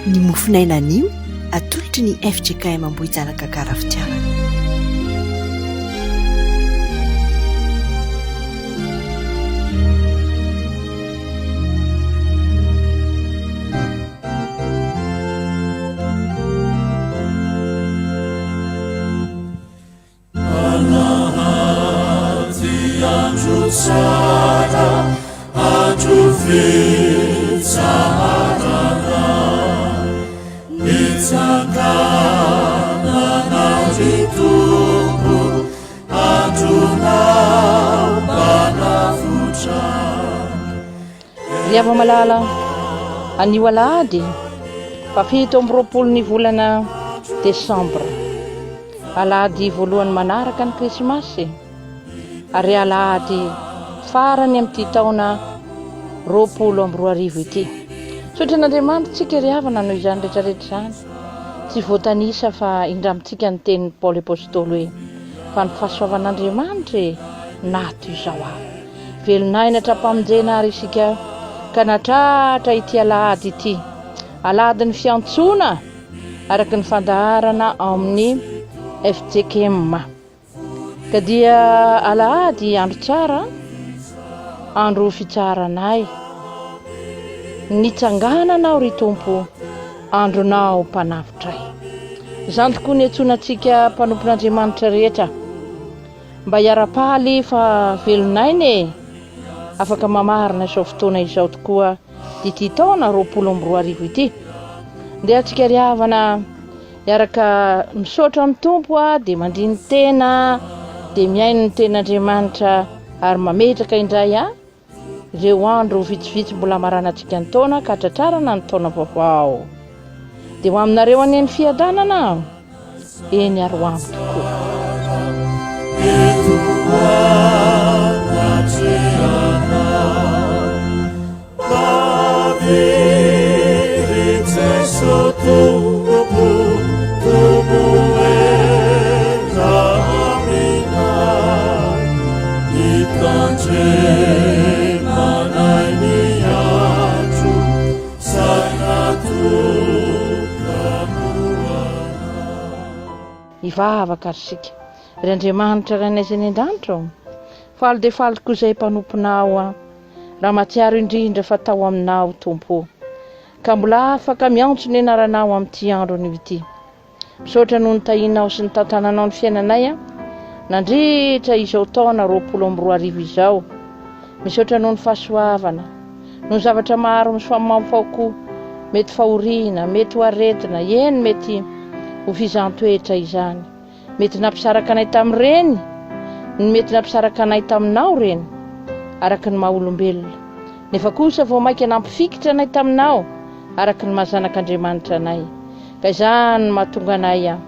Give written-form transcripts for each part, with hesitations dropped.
Ny mofonaina anio atolotry ny fjkm Ambohijanaka Gara Fitiavana. Alahady andro tsara, andro fitsaharana, Nitsanganana ry Tompo, andronao mpanavotra. Ry hava-malala, anio alahady, faha 27 ny volana desambra, alahady voalohany manaraka ny krismasy, ary alahady farany amin'ity taona 2020 ity. Misaotra an'Andriamanitra tsika ry havana noho izany rehetrarehetra izany. Tsy voatanisa fa indramintsika ny tenin'i Paoly Apostoly hoe, fa ny fahasoavan'Andriamanitra e, nato izao aho. Velon'aina hatrampamonjena ary isika ka natratra ity alahady ity. Alahadin'ny fiantsoana araka ny fandaharana ao amin'ny fjkm. Ka dia alahady andro tsara, andro fitsaharanay. Nitsanganana aho ry Tompo, andronao mpanavotray. Izany tokoa ny antsoina antsika mpanompon'Andriamanitra rehetra. Mba hiara-paly fa velon'aina e! Afaka mamarana izao fotoana izao tokoa ity taona 2020 ity. Ndeha antsika ry havana hiaraka misaotra ny Tompo a, dia mandini-tena, dia mihaino ny tenin'Andriamanitra ary mametraka indray a ireo andro vitsivitsy mbola hamaranantsika ny taona ka hatratrarana ny taona vaovao. Dia ho aminareo anie ny fiadanana, eny ary ho amiko koa. Hivavaka ary isika. Ry Andriamanitra Rainay izay any an-danitra ô, faly dia faly tokoa izahay mpanomponao aho, raha mahatsiaro indrindra fa tao aminao, Tompo ô, ka mbola afaka miantso ny anaranao amin'ity andro anio ity. Misaotra noho ny tahianao sy ny tantananao ny fiainanay nandritra izao taona 2020 izao. Misaotra noho ny fahasoavana, noho ny zavatra maro mifamahofaho koa, mety fahoriana, mety ho aretina, eny mety ho fizahan-toetra izany. Mety nampisaraka anay tamin'ireny ny mety nampisaraka anay taminao ireny, araka ny maha olombelona. Nefa kosa vao mainka nampifikitra anay taminao, araka ny maha zanak'Andriamanitra anay. Ka izany no mahatonga anay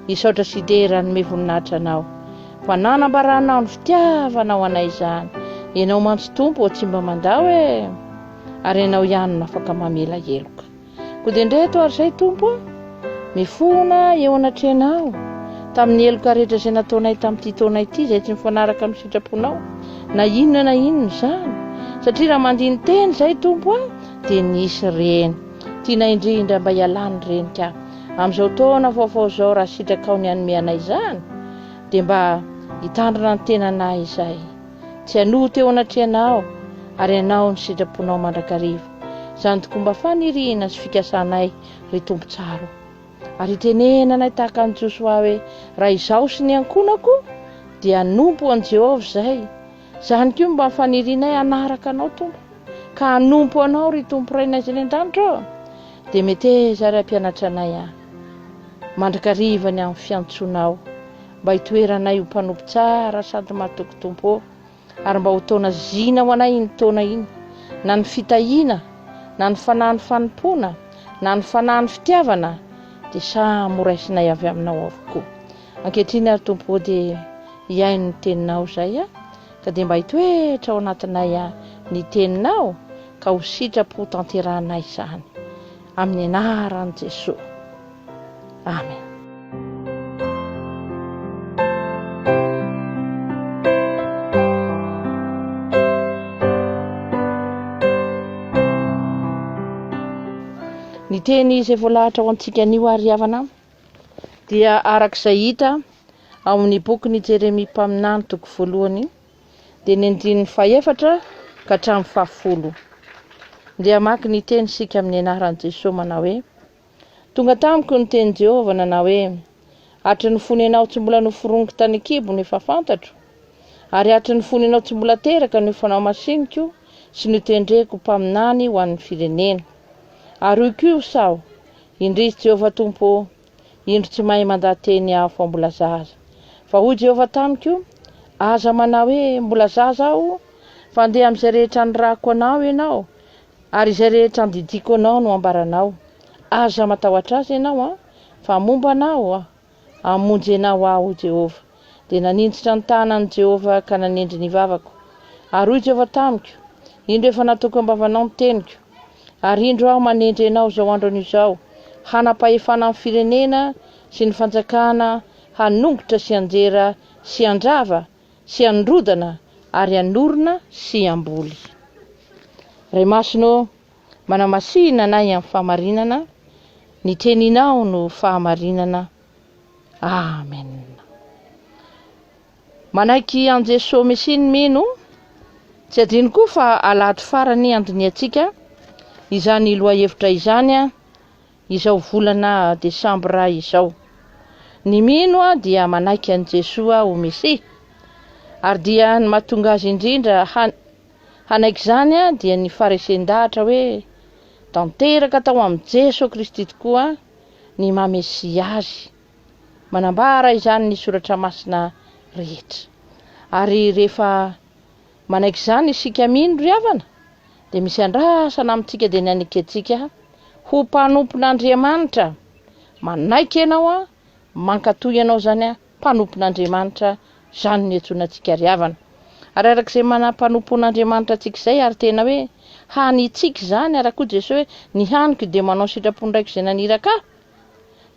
hisaotra sy hidera hanome voninahitra Anao, fa nanambaranao ny fitiavanao anay izany. Ianao mantsy Tompo ô tsy mba mandao e! Ary Ianao ihany no afaka mamela heloka. Koa dia indreto ary izay Tompo a! Mifona eo anatrehanao, tamin'ny heloka rehetra izay nataonay tamin'ity taona ity izay tsy mifanaraka amin'ny sitraponao, na inona na inona izany, satria raha mandini-tena izay Tompo a, dia nisy reny. Tianay indrindra mba hialany ireny ka amin'izao taona vaovao izao raha sitrakao ny hanome anay izany dia mba hitandrina ny tenanay izay. Tsy hanota eo anatrehanao ary hanao ny sitraponao mandrakariva. Izany tokoa mba faniriana sy fikasanay, ry Tompo tsara o. Ary itenenanay tahaka an'i Josoa hoe, Raha izaho sy ny ankohonako dia hanompo an'i Jehovah izahay. Izany koa mba fanirianay hanaraka Anao, Tompo, ka hanompo Anao, ry Tompo Rainay izay any an-danitra ô. Dia meteza ary hampianatra anay aho mandrakariva ny amin'ny fiantsoanao. Mba hitoeranay ho mpanompo tsara sady mahatoky Tompo ô, ary mba ho taona zina ho anay iny taona iny, na ny fitahiana, na ny fanahin'ny fanompoana, na ny fanahin'ny fitiavana, dia samy ho raisinay avy aminao avokoa. Ankehitriny ary Tompo ô dia hihaino ny teninao izay aho, ka dia mba hitoetra ao anatinay ny teninao, ka ho sitrapo tanterahanay izany. Amin'ny anaran'i Jesoa. Amen. Ny teny izay voalahatra ho antsika anio ary havana dia araka izay hita ao amin'ny bokin'i Jeremia mpaminany toko voalohany dia ny andininy fahefatra ka hatramin'ny fahafolo. Ndeha hamaky ny teny isika amin'ny anaran'i Jesoa manao hoe, Tonga tamiko ny tenin'i Jehovah nanao hoe, Hatry ny fony ianao tsy mbola noforoniko tany an-kibo no efa fantatro, ary hatry ny fony ianao tsy mbola teraka no efa nohamasiniko sy notendreko ho mpaminany ho an'ny firenena. Ary hoy kosa aho, Indrisy Jehovah Tompo ô, indro tsy mahay mandaha-teny aho fa mbola zaza. Fa hoy Jehovah tamiko, Aza manao hoe, Mbola zaza aho, fa andeha amin'izay rehetra anirahako anao ianao, Ary izay rehetra andidiako anao no ambaranao. Aza matahotra azy ianao an, fa momba anao aho, hamonjy anao aho, hoy Jehovah. Dia naninjitra ny tanany Jehovah ka nanendry ny vavako. Ary hoy Jehovah tamiko, Indro efa nataoko am-bavanao ny teniko. Ary indro aho manendry anao izao andro anio izao, hanam-pahefana amin'ny firenena sy ny fanjakana, hanongotra sy hanjera sy handrava sy handrodana ary hanorina sy hamboly. Ray Masina ô, manamasina anay amin'ny fahamarinana, ny teninao no fahamarinana. Amen. Manaiky an'i Jesoa Mesia ny mino, tsy adino koa fa alahady farany handinihantsika izany lohahevitra izany izao volana desambra izao. Ny mino dia manaiky an'i Jesoa ho Mesia, ary dia ny mahatonga azy indrindra hanaiky izany dia ny faharesen-dahatra hoe tanteraka tao amin'i Jesoa Kristy tokoa ny maha Mesia azy. Manambara izany ny Soratra Masina rehetra. Ary rehefa Manaiky izany isika mino ry havana dia misy andrasana amintsika dia ny hanekentsika ho mpanompon'Andriamanitra, manaiky ianao an, mankatoa ianao izany an, mpanompon'Andriamanitra, izany no iantsoana antsika ry havana. Ary araka izay mana mpanompon'Andriamanitra antsika izay ary tena hoe hanintsika izany araka hoy Jesoa hoe ny haniko dia manao ny sitrapon'ny Raiko izay naniraka ahy.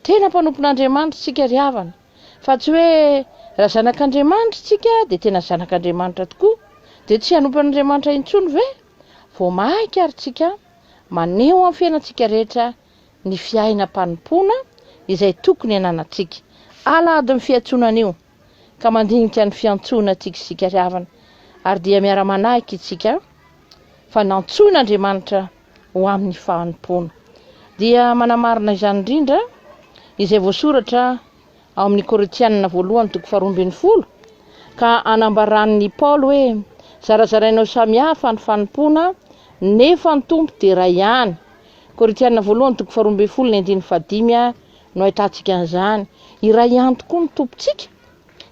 Tena mpanompon'Andriamanitra isika ry havana. Fa tsy hoe raha zanak'Andriamanitra isika dia tena zanak'Andriamanitra tokoa, dia tsy hanompo an'Andriamanitra intsony ve? Vao mainka ary tsika maneho amin'ny fiainantsika rehetra ny fiainam-panompoana izay tokony hananantsika. Alahadin'ny fiantsoana anio, ka mandinika ny fiantsoana antsika isika ry havana, ary dia miara-manaiky isika fa nantsoin'Andriamanitra ho amin'ny fanompoana. Dia manamarina izany indrindra izay voasoratra ao amin'ny Korintianina voalohany toko faharoa ambin'ny folo, ka anambaran'i Paoly hoe, Zarazarainao samihafa ny fanompoana, nefa ny Tompo dia iray ihany. Korintianina voalohany toko faharoa ambin'ny folo ny andininy fahadimy no ahitantsika an'izany. Iray ihany tokoa ny Tompontsika,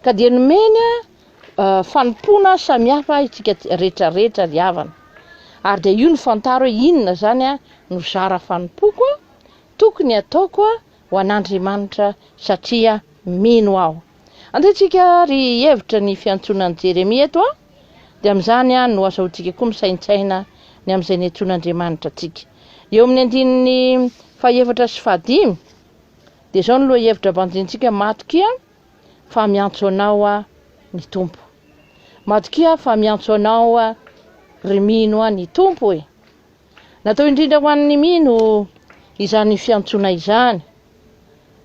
ka dia nomeny fanompoana samihafa isika rehetrarehetra ry havana. Ary dia io no fantaro hoe inona izany no zara fanompoako tokony ataoko ho an'Andriamanitra satria mino aho. Andeha tsika ary hihevitra ny fiantsoana an'i Jeremia eto a, dia amin'izany no azahoantsika koa misaintsaina ny amin'izay niantsoan'Andriamanitra antsika. Eo amin'ny andininy fahefatra sy fahadimy dia izao no lohahevitra banjinintsika, Matokia fa miantso anao aho ny Tompo. Matokia fa miantso anao aho ry mino aho ny Tompo e. Natao indrindra ho an'ny mino izany fiantsoana izany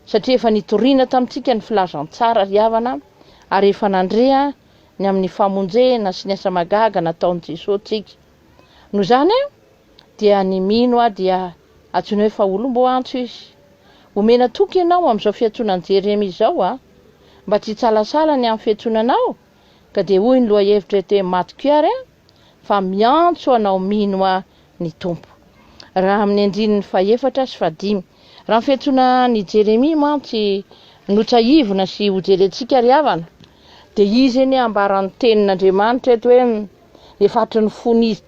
satria efa nitoriana tamintsika ny filazantsara ry havana ary efa nandre ny amin'ny famonjena sy ny asa mahagaga nataon'i Jesoa tsika. Noho izany dia ny mino aho dia antsoina hoe fa olom-boantso izy. Omena toky ianao amin'izao fiantsoana an'i Jeremia izao a! Mba tsy hitsalasala ny amin'ny fiantsoana anao, ka dia hoy ny lohahevitra eto hoe matokia ary a! fa miantso anao mino ahy ny Tompo. Raha amin'ny andininy fahefatra sy fahadimy. Raha ny fiantsoana an'i Jeremia mantsy no tsahivina sy hojerentsika ry havana, dia izy anie ambaran'ny tenin'Andriamanitra eto hoe efa hatry ny fony izy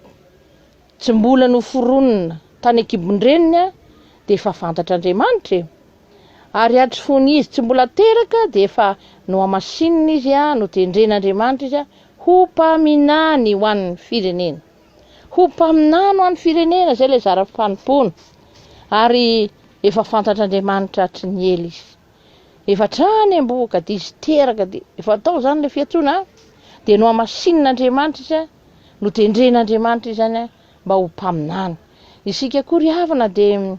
Tsy mbola noforonina tany an-kibon-dreniny dia efa fantatr'Andriamanitra e! Ary hatry fony izy tsy mbola teraka dia efa nohamasinina izy, notendren'Andriamanitra izy ho mpaminany ho an'ny firenena. Ho mpaminany ho an'ny firenena, izay ilay zara fanompoana. Ary efa fantatr'Andriamanitra hatry ny ela izy. Efa hatrany am-bohoka dia izy teraka dia efa atao izany ilay fiantsoana dia nohamasinin'Andriamanitra izy Notendren'Andriamanitra izy izany mba ho mpaminany. Isika koa ry havana dia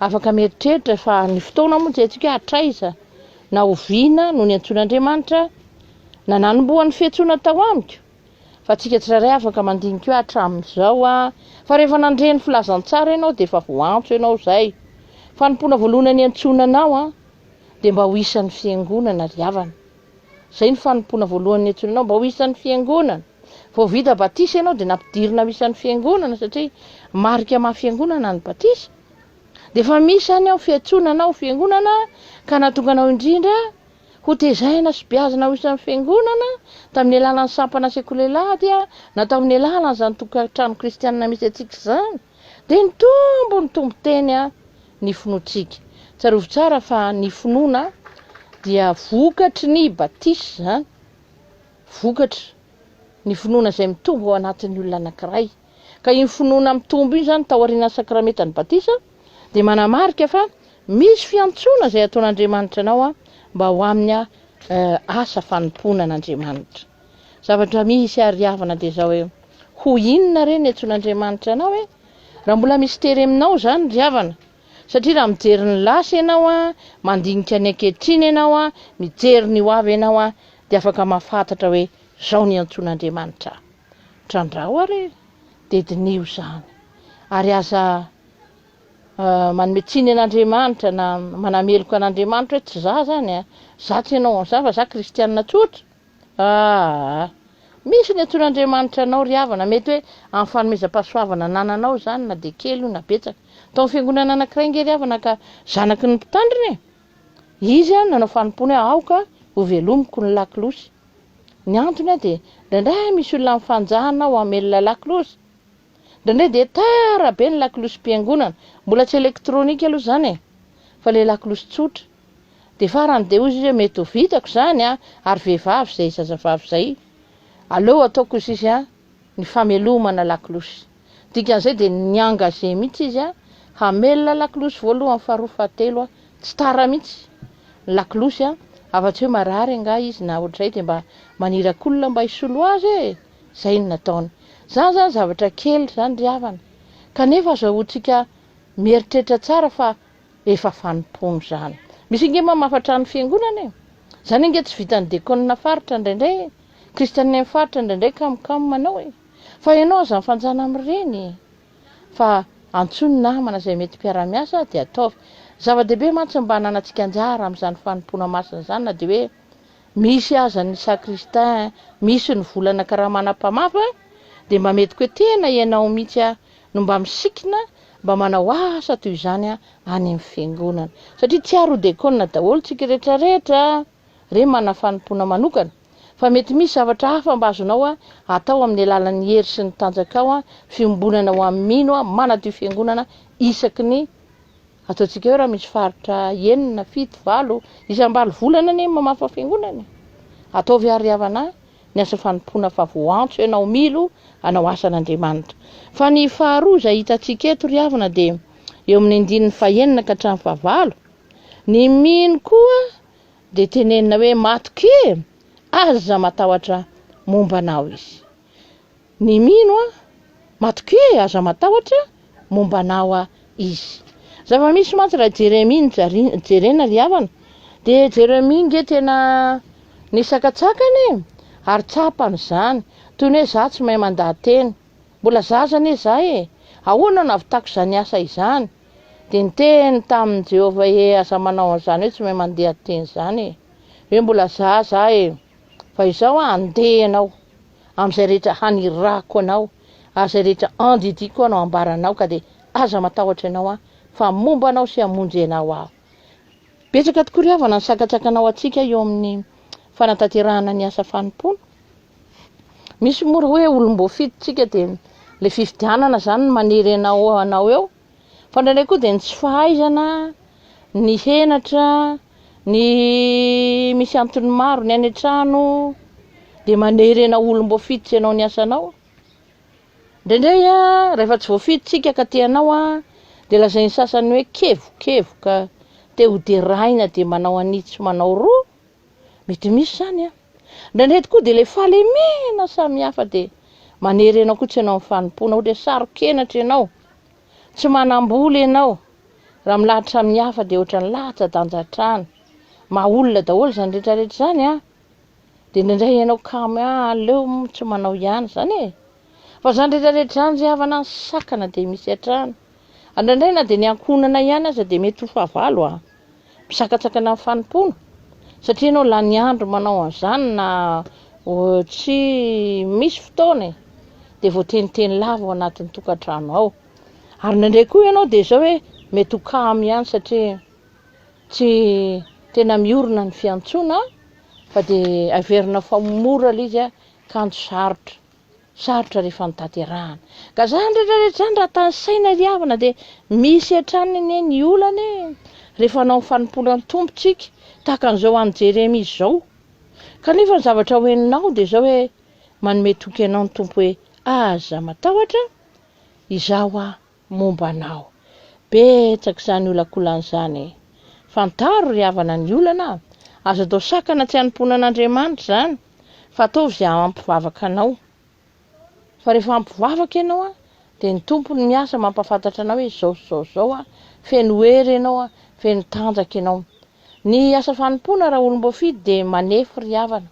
Afaka mieritreritra fa ny fotoana moa tsy haintsika hoe hatraiza na oviana no niantsoan'Andriamanitra na nanombohan'ny fiantsoana tao amiko. Fa tsika tsirairay afaka mandinika hoe hatramin'izao a, fa rehefa nandre ny filazantsara ianao dia efa voantso ianao izay. Fanompoana voalohany niantsoana anao a, dia mba ho isan'ny fiangonana ry havana. Izay ny fanompoana voalohany niantsoana anao, mba ho isan'ny fiangonana. Vao vita batisa ianao dia nampidirina ho isan'ny fiangonana satria marika maha fiangonana ny batisa. Dia efa misy izany ao fiantsoana anao ho fiangonana ka nahatonga anao indrindra ho tezaina sy beazina ho isan'ny fiangonana tamin'ny alalan'ny sampana sekoly alahady na tamin'ny alalan'izany tokantrano kristianina misy antsika izany. Dia nitombo nitombo teny ny finoantsika. Tsarovy tsara fa ny finoana dia vokatry ny batisa izany. Vokatry ny finoana izay mitombo ao anatin'ny olona anankiray. Ka iny finoana mitombo iny izany taorian'ny sakramentan'ny batisa dia manamarika fa misy fiantsoana izay ataon'Andriamanitra anao mba ho amin'ny asa fanompoana an'Andriamanitra. Zavatra misy ary havana dia izao hoe, ho inona re ny antsoin'Andriamanitra anao e? Raha mbola misy tery aminao izany ry havana, satria raha mijery ny lasa ianao, mandinika ny ankehitriny ianao, mijery ny ho avy ianao, dia afaka mahafantatra hoe izao ny antsoin'Andriamanitra ahy. Trandraho ary e! Dia diniho izany. Ary aza manome tsiny an'Andriamanitra na manameloka an'Andriamanitra hoe tsy za izany a! Za tsy hanao an'izany fa za kristianina tsotra. Aa! Misy ny antsoin'Andriamanitra anao ry havana, mety hoe amin'ny fanomezam-pahasoavana anananao izany na dia kely io na betsaka. Tao amin'ny fiangonana anankiray ange ry havana ka zanaky ny mpitandrina e! Izy nanao fanompoana hoe aoka hovelomiko ny lakolosy. Ny antony dia indraindray misy olona mifanjana ao hamelona lakolosy. Indraindray dia tara be ny lakolosim-piangonana. Mbola tsy elektronika aloha izany e! Fa ilay lakolosy tsotra. Dia farany dia hoy izy hoe mety ho vitako izany an, ary vehivavy izay zazavavy izay. Aleo ataoko hoy izy an, ny famelomana lakolosy. Dikan'izay dia ni-engager mihitsy izy an, hamelona lakolosy voalohany, faharoa, fahatelo an, tsy tara mihitsy ny lakolosy an, afa-tsy hoe marary angaha izy na ohatr'izay dia mba maniraka olona mba hisolo azy e! Izay no nataony. Izany izany zavatra kely izany ry havana, kanefa azahoantsika mieritreritra tsara fa efa fanompoana izany. Misy ange mamafa trano fiangonana e! Izany ange tsy vitan'ny dekona faritra indraindray e! Kristianina amin'ny faritra indraindray kamokamo manao e! Fa ianao aza mifanjana amin'ireny e! Fa antsoy ny namana izay mety mpiara-miasa dia ataovy. Zava-dehibe mantsy ny mba hananantsika anjara amin'izany fanompoana masina izany na dia hoe misy aza ny sacristain, misy ny volana karamana mpamafa dia mba mety koa hoe tena ianao mihitsy no mba misikina mba manao asa toy izany any amin'ny fiangonana. Satria tsy ary ho dekona daholo tsika rehetra rehetra re manana fanompoana manokana. Fa mety misy zavatra hafa mba azonao atao amin'ny alalan'ny hery sy ny tanjakao, fiombonana ho amin'ny mino, manadio fiangonana isaky ny ataontsika hoe raha misy faritra enina, fito, valo, isam-balo volana anie mamafa fiangonana e. Ataovy ary havana ny asa fanompoana fa voantso ianao milo hanao asan'Andriamanitra. Fa ny faharoa izay hitantsika eto ry havana dia eo amin'ny andininy fahenina ka hatramin'ny fahavalo, ny mino koa dia tenenina hoe matokia e, aza matahotra momba anao izy. Ny mino a, matokia e, aza matahotra momba anao izy. Zava-misy mantsy raha Jeremia no jerena ry havana, dia Jeremia nge tena nisakatsakana e, ary tsapany izany, toy ny hoe za tsy mahay mandaha-teny, mbola zaza anie za e, ahoana no nahavitako izany asa izany? Dia niteny tamin'i Jehovah e, aza manao an'izany hoe tsy mahay mandeha-teny izany e, hoe mbola zaza aho e, fa izao aho handeha ianao amin'izay rehetra hanirahako anao ary izay rehetra andidiako anao ambaranao ka dia aza matahotra ianao aho fa momba anao sy hamonjy anao aho. Betsaka tokoa ry havana ny sakantsakana ho antsika eo amin'ny fanatanterahana ny asa fanompoana. Misy moa hoe olom-boafidy tsika dia ilay fifidianana izany no manery anao anao eo. Fa indraindray koa dia ny tsy fahaizana, ny henatra, ny misy antony maro, ny any an-trano dia manery anao olom-boafidy tsy hanao ny asanao. Indraindray rehefa tsy voafidy tsika ka te hanao dia lazain'ny sasany hoe kevokevoka, te ho deraina dia manao an'itsy manao roa. Mety misy izany an. Indraindray tokoa dia ilay fahalemena samihafa dia manery anao koa tsy hanao ny fanompoana, ohatra hoe saro-kenatra ianao, tsy manam-bola ianao. Raha milahatra amin'ny hafa dia ohatran'ny latsa-danja hatrany. Maha olona daholo izany rehetra rehetra izany an! Dia indraindray ianao kamo ah aleo moa tsy manao ihany izany e! Fa izany rehetra rehetra izany ry havana an, sakana dia misy hatrany. Indraindray na dia ny ankohonana ihany aza dia mety ho fahavalo an! Misakatsakana ny fanompoana satria ianao lany andro manao an'izany na tsy misy fotoana e! Dia voateniteny lava ao anatin'ny tokantrano ao. Ary indraindray koa ianao dia izao hoe mety ho kamo ihany satria tsy tena miorina ny fiantsoana fa dia averina fa mora ilay izy kanjo sarotra. Sarotra rehefa notanterahana. Ka izany rehetra rehetra izany raha tanisaina ry havana dia misy hatrany anie ny olana e! Rehefa hanao ny fanompoana ny Tompo tsika, tahaka an'izao an'i Jeremia izao. Kanefa ny zavatra ho henonao dia izao hoe manome toky anao ny Tompo hoe aza matahotra, izaho aho momba anao. Betsaka izany olakolana izany e! Fantaro ry havana ny olana a! Aza atao sakana tsy hanompoana an'Andriamanitra izany fa ataovy izay hampivavaka anao. Fa rehefa hampivavaka ianao a, dia ny Tompo no miasa mampahafantatra anao hoe izao sy izao sy izao a, feno hery ianao a, feno tanjaka ianao. Ny asa fanompoana raha olom-boafidy dia manefy ry havana,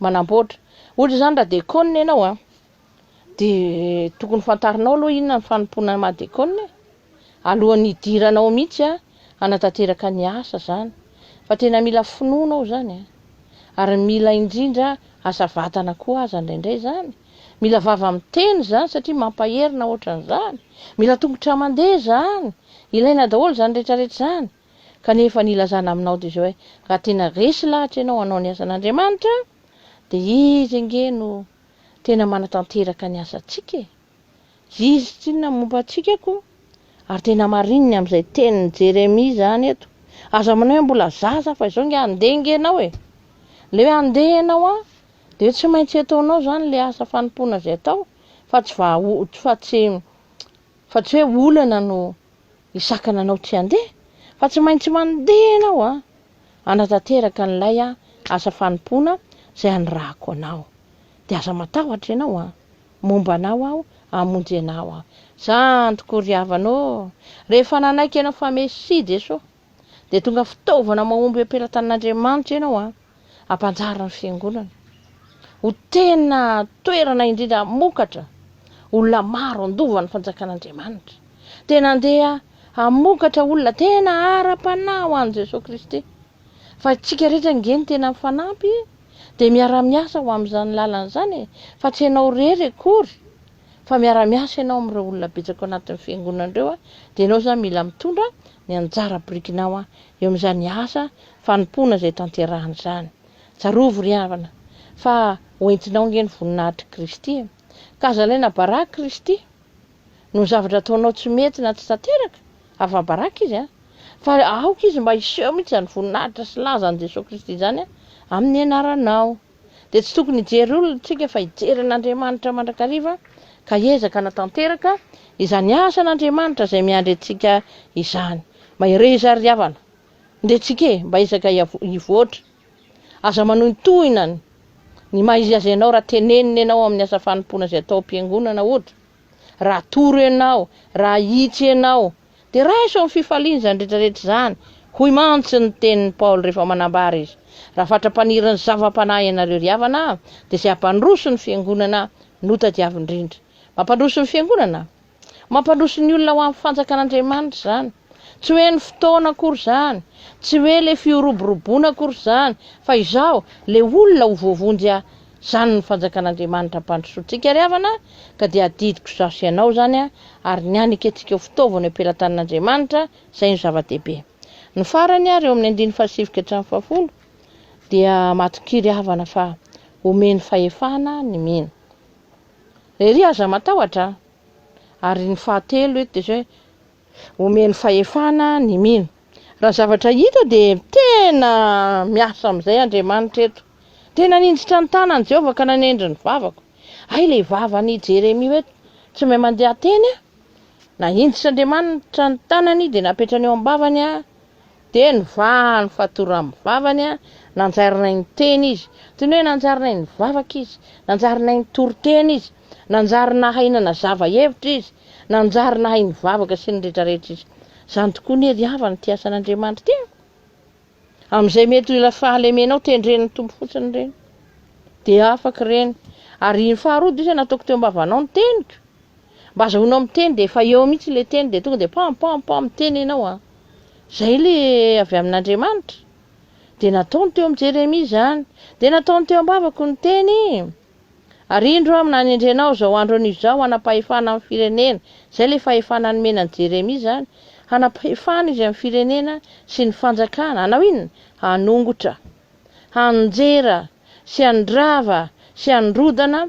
manamboatra. Ohatra izany raha dekôna ianao a, Dia tokony fantarinao aloha inona ny fanompoana ny maha dekôna e! Alohan'ny hidiranao mihitsy a, hanatanteraka ny asa zany. Fa tena mila finoana ao zany a! Ary mila indrindra asa vatana koa aza indraindray zany. Mila vava miteny zany satria mampahery na ohatran'izany. Mila tongotra mandeha zany. Ilaina daholo zany rehetrarehetra zany. Kanefa ny ilazana aminao dia izao hoe, raha tena resy lahatra ianao hanao ny asan'Andriamanitra dia Izy ange no tena manatanteraka ny asantsika e! Izy tsinona momba antsika ko! Ary tena marininy amin'izay tenin'i Jeremia izany eto. Aza manao hoe mbola zaza fa izao nge handeha nge ianao e! Ilay hoe handeha ianao an, dia hoe tsy maintsy ataonao izany ilay asa fanompoana izay atao fa tsy vaha fa tsy fa tsy hoe olana no hisakana anao tsy handeha fa tsy maintsy mandeha ianao an! Hanatanteraka an'ilay asa fanompoana izay anirahako anao. Dia aza matahotra ianao an! Momba anao aho, hamonjy anao aho. Zany tokoa ry havana ô! Rehefa nanaiky ianao fa Mesia Jesoa, dia tonga fitaovana mahomby eo am-pelatanan'Andriamanitra ianao an! Hampanjary ny Fiangonana ho tena toerana indrindra hamokatra olona maro handova ny fanjakan'Andriamanitra. Tena andeha hamokatra olona tena ara-panahy ho an'i Jesoa Kristy. Fa isika rehetra ange no tena mifanampy dia miara-miasa ho amin'izany lalana izany e! Fa tsy ianao irery akory fa miara-miasa ianao amin'ireo olona betsaka ao anatin'ny fiangonana ireo dia ianao izany mila mitondra ny anjara birikinao eo amin'izany asa fanompoana izay tanterahana izany. Tsarovy ry havana fa hoentinao ange ny voninahitr'i Kristy e! Ka aza alaina baraka Kristy noho ny zavatra ataonao tsy mety na tsy tanteraka, afa-baraka Izy an! Fa aoka Izy mba hiseho mihitsy izany voninahitra sy laza an'i Jesoa Kristy izany amin'ny anaranao. Dia tsy tokony hijery olona isika fa hijery an'Andriamanitra mandrakariva ka hiezaka hanatanteraka izany asan'Andriamanitra izay miandry antsika izany. Mahereza ry havana! Ndeha tsika e, mba ezaka hivoatra. Aza manohintohina ny ny maha izy azy anao raha tenenina ianao amin'ny asa fanompoana izay atao am-piangonana ohatra. Raha atoro ianao, raha ahitsy ianao, dia raiso amin'ny fifaliana izany rehetra rehetra izany. Hoy mantsy ny tenin'i Paoly rehefa manambara izy, Raha fatra-paniry ny zava-panahy ianareo ry havana, dia izay hampandroso ny fiangonana no tadiavo indrindra. Mampandroso ny fiangonana? Mampandroso ny olona ho amin'ny fanjakan'Andriamanitra izany. Tsy hoe ny fotoana akory izany, tsy hoe ilay fioroboroboana akory izany, fa izao, ilay olona ho voavonjy aho. Izany no fanjakan'Andriamanitra ampandrosoantsika ry havana, ka dia adidiko izaho sy ianao izany, ary ny hanekentsika ho fitaovana eo am-pelatanan'Andriamanitra, izay no zava-dehibe. Ny farany ary, eo amin'ny andininy fahasivy ka hatramin'ny fahafolo, dia matokia ry havana fa omeny fahefana ny mino. Ery aza matahotra a! Ary ny fahatelo eto dia izao hoe, omeny fahefana ny mino. Raha ny zavatra hita dia tena miasa amin'izay Andriamanitra eto. Tena ninjitra ny tanany Jehovah ka nanendry ny vavako. Hay ilay vavan'i Jeremia hoe tsy mahay mandeha teny aho. Nahinjitra Andriamanitra ny tanany dia napetrany eo am-bavany aho. Dia nivaha ny fatoran'ny vavany, nanjary nahay niteny izy. Toy ny hoe nanjary nahay nivavaka izy, nanjary nahay nitory teny izy, nanjary nahay nanazava hevitra izy, nanjary nahay nivavaka sy ny rehetra rehetra izy. Izany tokoa anie ry havana ity asan'Andriamanitra ity e! Amin'izay mety ho ilay fahalemenao tendren'ny Tompo fotsiny ireny. Dia afaka ireny. Ary iny faharoa dia nataoko teo am-bavanao ny teniko. Mba azahoanao miteny dia efa eo mihitsy ilay teny dia tonga dia pam pam pam miteny ianao an. Izay ilay avy amin'Andriamanitra. Dia nataony teo amin'i Jeremia izany. Dia nataony teo am-bavako ny teny. Ary indro aho nanendry anao izao andro anio izao hanam-pahefana amin'ny firenena. Izay ilay fahefana nomena an'i Jeremia izany. Hanam-pahefana izy amin'ny firenena sy ny fanjakana. Hanao inona? Hanongotra, hanjera sy handrava sy handrodana,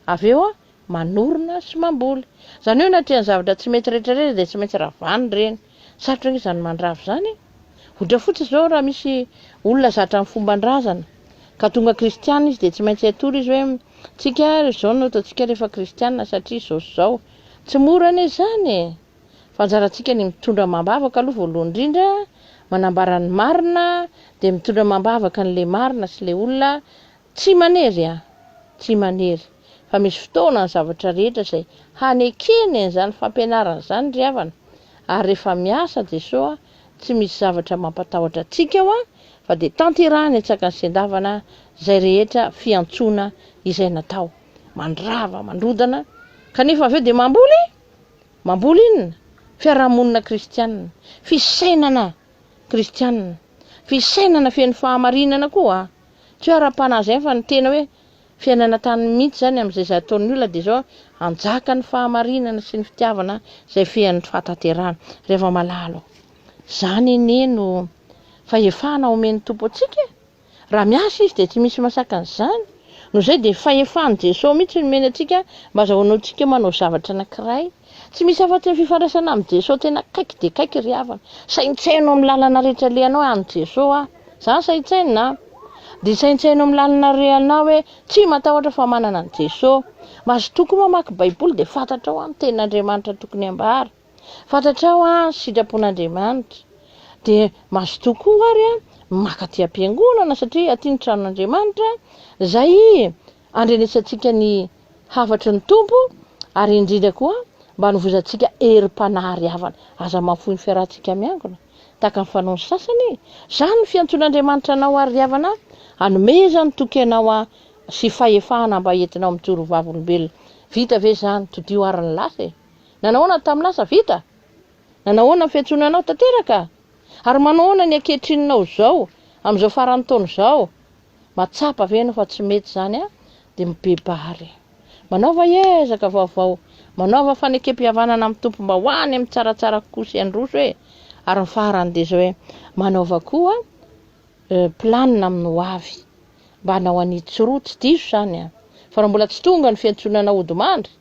avy eo manorina sy mamboly. Izany hoe natrehan'ny zavatra tsy mety rehetra rehetra dia tsy maintsy ravana ireny. Sarotra ange izany mandrava izany e! Ohatra fotsiny izao raha misy olona zatra ny fomban-drazana ka tonga kristiana izy dia tsy maintsy atoro izy hoe tsika ary izao no ataontsika rehefa kristiana satria izao sy izao. Tsy mora anie izany e! Fa anjarantsika ny mitondra amam-bavaka aloha voalohany indrindra, manambara ny marina dia mitondra amam-bavaka an'ilay marina sy ilay olona Tsy manery an! Tsy manery. Fa misy fotoana ny zavatra rehetra izay hanekeny an'izany fampianarana izany ry havana. Ary rehefa miasa Jesoa tsy misy zavatra mampatahotra antsika ao an, fa dia tanterahiny an-tsakany sy an-davana izay rehetra fiantsoana izay natao. Mandrava, mandrodana, kanefa avy eo dia mamboly! Mamboly inona? Fiarahamonina kristianina. Fisainana kristianina. Fisainana feno fahamarinana koa an! Tsy hoe ara-panahy izay fa ny tena hoe fiainana tany mihitsy izany amin'izay izay ataon'ny olona dia izao hanjaka ny fahamarinana sy ny fitiavana izay fean'ny fahatanterahana. Ry hava-malala ô, izany anie no fahefana omen'ny Tompo antsika e! Raha miasa Izy dia tsy misy masakana izany. Noho izay dia fahefan'i Jesoa mihitsy no omeny antsika mba azahoantsika manao zavatra anankiray. Tsy misy afa-tsy ny fifandraisana amin'i Jesoa tena akaiky dia akaiky ry havana. Saintsaino amin'ny lalana rehetra alehanao hoe an'i Jesoa aho. Izany saintsainina an! Dia saintsaino amin'ny lalana alehanao hoe tsy matahotra fa manana an'i Jesoa. Mazotoa koa mamaky Baiboly dia fantatrao an ny tenin'Andriamanitra tokony hambara. Fantatrao an ny sitrapon'Andriamanitra. Dia mazotoa koa ary an maka aty am-piangonana satria aty ny tranon'Andriamanitra izay andrenesantsika ny hafatry ny Tompo ary indrindra koa mba hanovozantsika herim-panahy ry havana. Aza mahafoy ny fiarahantsika miangona tahaka ny fanaon'ny sasany e! Izany no fiantsoan'Andriamanitra anao ary ry havana, hanomezany toky anao sy fahefana mba entinao mijoro ho vavolombelona. Vita ve izany? Todiho ary ny lasa e! Nanao ahoana ny tamin'ny lasa? Vita? Nanao ahoana ny fiantsoana anao? Tanteraka? Ary manao ahoana ny ankehitrininao izao, amin'izao faran'ny taona izao? Mahatsapa ve ianao fa tsy mety izany an? Dia mibebaha re. Manaova ezaka vaovao, manaova fanekem-pihavanana amin'ny Tompo mba ho any amin'ny tsaratsara kokoa sy handroso e! Ary ny farany dia izao hoe, manaova koa planina amin'ny ho avy, mba hanao an'itsy sy roa, tsy diso izany an! Fa raha mbola tsy tonga ny fiantsoana anao hodimandry,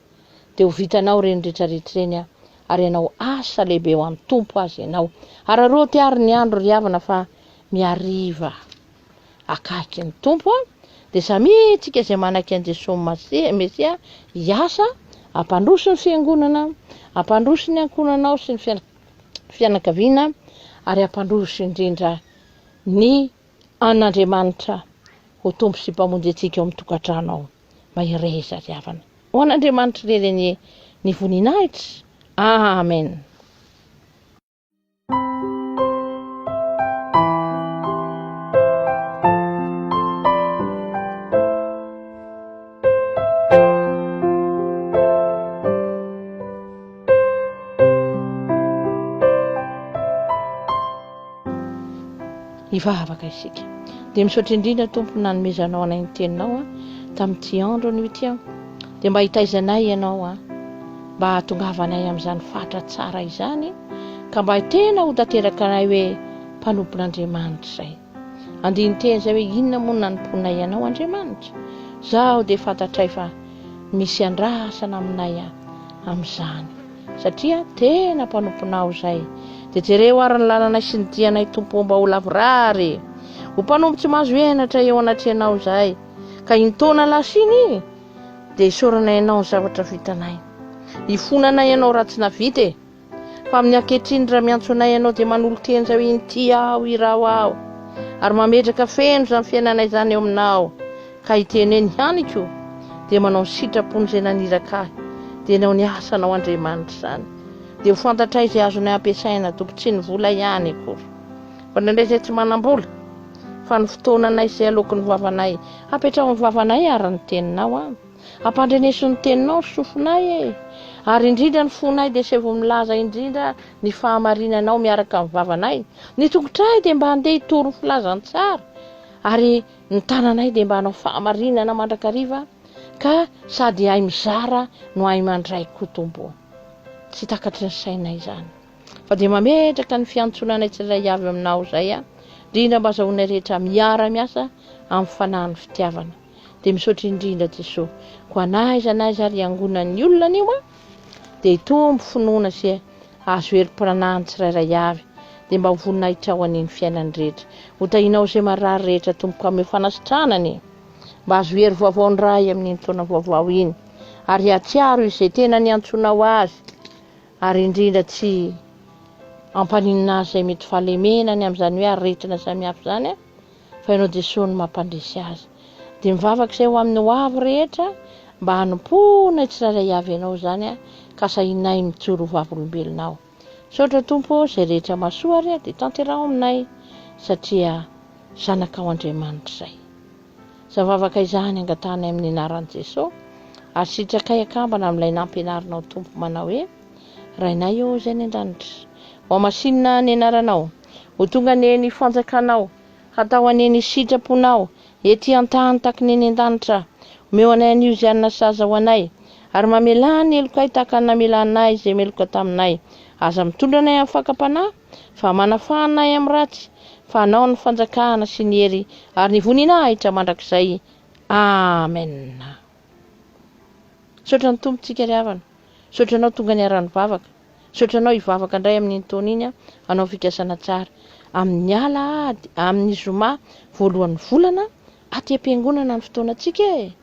dia ho vitanao ireny rehetrarehetra ireny an, ary hanao asa lehibe ho an'ny Tompo aza ianao. Araraoty ary ny andro ry havana fa mihariva. akaiky ny Tompo dia samia tsika izay manaiky an'i Jesoa Mesia hiasa hampandroso ny fiangonana, hampandroso ny ankohonanao sy ny fianakaviana ary hampandroso indrindra ny an'Andriamanitra ho Tompo sy Mpamonjy antsika ao amin'ny tokantrano ao. Mahereza ry havana. Ho an'Andriamanitra irery anie ny voninahitra. Amen. Hivavaka isika. Dia misaotra indrindra Tompo nanomezanao anay ny teninao a tamin'ity andro anio ity a. Dia mba hitaizanay ianao a. Mba hahatongavanay amin'izany fatra tsara izany ka mba tena ho tanteraka anay hoe mpanompon'Andriamanitra izay. Andinin-teny izay hoe inona moa no nanompoanay anao Andriamanitra? Zaho dia fantatray fa misy andrasana aminay amin'izany satria tena mpanomponao izay. Dia jereo ary ny lalanay sy ny dianay Tompo mba ho lavorary e! Ho mpanompo tsy mahazo henatra eo anatrehanao izahay ka iny taona lasa iny Dia isaoranay Anao ny zavatra vitanay. Ifonanay Ianao raha tsy navita e! Fa amin'ny ankehitriny raha miantso anay Ianao dia manolo-teny izay hoe inty aho, iraho aho. Ary mametraka feno izany fiainanay izany eo Aminao. Ka hiteny hoe ny haniko dia manao ny sitrapony izay naniraka ahy. Dia nanao ny asanao Andriamanitra izany. Dia ho fantatray izay azonay ampiasaina Tompo, tsy ny vola ihany akory. Fa indraindray izay tsy manam-bola, fa ny fotoananay sy izay aloaky ny vavanay. Apetraho amin'ny vavanay ary ny teninao an. Ampandreneso ny teninao ny sofinay e. Ary indrindra ny fonay dia asaivo milaza indrindra ny fahamarinanao miaraka amin'ny vavanay. Ny tongotray dia mba handeha hitory ny filazantsara. Ary ny tananay dia mba hanao fahamarinana mandrakariva ka sady hahay mizara no hahay mandray koa Tompo ô. Tsy takatry ny sainay izany. Fa dia mametraka ny fiantsoana anay tsirairay avy aminao izay aho, indrindra mba azahoanay rehetra miara-miasa amin'ny fanahin'ny fitiavana. Dia misaotra indrindra Jesoa. Koa n'aiza n'aiza ary iangonan'ny olona anio an, dia hitombo finoana sy hahazo herim-panahy ny tsirairay avy, dia mba ho voninahitrao anie ny fiainany rehetra. Ho tahinao izay marary rehetra Tompoko, ameo fanasitranana e! Mba hahazo hery vaovao ny Ray amin'iny taona vaovao iny, ary hahatsiaro izay tena niantsoanao azy, ary indrindra tsy hampaninona azy izay mety fahalemena ny amin'izany hoe aretina samihafa izany, fa Ianao Jesoa no mampandresy azy. Dia mivavaka izay ho amin'ny ho avy rehetra mba hanompoanay tsirairay avy Ianao izany ka sahinay mijoro ho vavolombelonao. Misaotra Tompo ô, izay rehetra mahasoa ary dia tanteraho aminay satria zanakao Andriamanitra izay. Izany vavaka izany angatahanay amin'ny anaran'i Jesoa ary sitrakay akambana amin'ilay nampianarinao Tompo manao hoe, Rainay ô izay any an-danitra, ho hamasinina ny anaranao, ho tonga anie ny fanjakanao, hatao anie ny sitraponao ety an-tany taky ny any an-danitra. Omeo anay anio izay hanina saza ho anay, ary mamelà ny helokay tahaka ny namelanay izay meloka taminay. Aza mitondra anay amin'ny fakam-panahy, fa manafaha anay amin'ny ratsy, fa Anao ny fanjakana sy ny hery ary ny voninahitra mandrakizay. Amen. Misaotra ny Tompo tsika ry havana. Misaotra anao tonga niara-nivavaka. Misaotra anao hivavaka indray amin'iny taona iny hanao fikasana tsara. Amin'ny alahady, amin'ny zoma voalohan'ny volana, aty am-piangonana ny fotoanantsika e!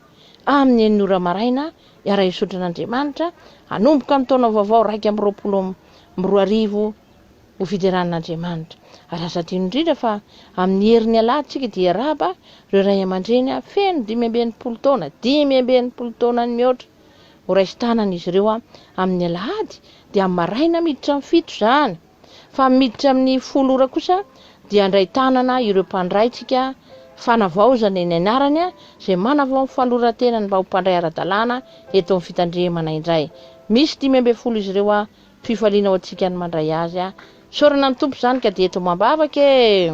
Amin'ny enina ora maraina, hiara-hisaotra an'Andriamanitra, hanomboka ny taona vaovao 2021 ho fiderana an'Andriamanitra. Ary aza adino indrindra fa amin'ny herin'ny alahady tsika dia hiarahaba ireo ray aman-dreny feno 65 taona, 65 taona ny mihoatra. Ho raisin-tanana izy ireo amin'ny alahady dia amin'ny maraina miditra amin'ny fito izany. Fa miditra amin'ny folo ora kosa dia handray tanana ireo mpandray tsika fanavaozana eny anarany izay manavao ny fanoloran-tenany mba ho mpandray ara-dalàna eto amin'ny fitandremana indray. Misy 15 izy ireo Fifaliana ho antsika ny mandray azy a. Isaorana ny Tompo izany ka dia eto mambavaka e.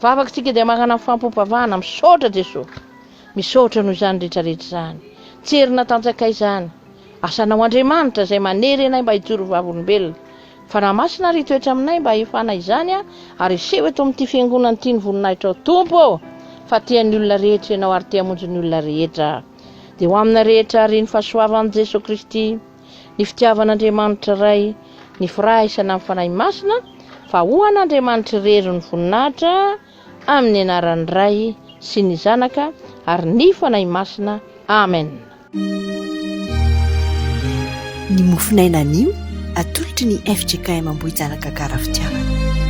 Vavaka tsika dia mankana amin'ny fampom-pavahana. Misaotra Jesoa. Misaotra noho izany rehetra rehetra izany. Tsy hery natanjakay izany. Asanao Andriamanitra izay manery anay mba hijoro ho vavolombelona. Fanahy Masina ary hitoetra aminay mba hahefana izany a, ary hiseho eto amin'ity fiangonana ity ny voninahitrao Tompo ô! Fa tia ny olona rehetra Ianao ary te hamonjy ny olona rehetra. Dia ho amina rehetra ary ny fahasoavan'i Jesoa Kristy. ny fitiavan'Andriamanitra Ray, ny firaisana amin'ny Fanahy Masina, fa ho an'Andriamanitra irery ny voninahitra, amin'ny anaran'ny Ray sy ny Zanaka ary ny Fanahy Masina. Amen. Ny mofon'aina anio atolotry ny fjkm Ambohijanaka Gara Fitiavana.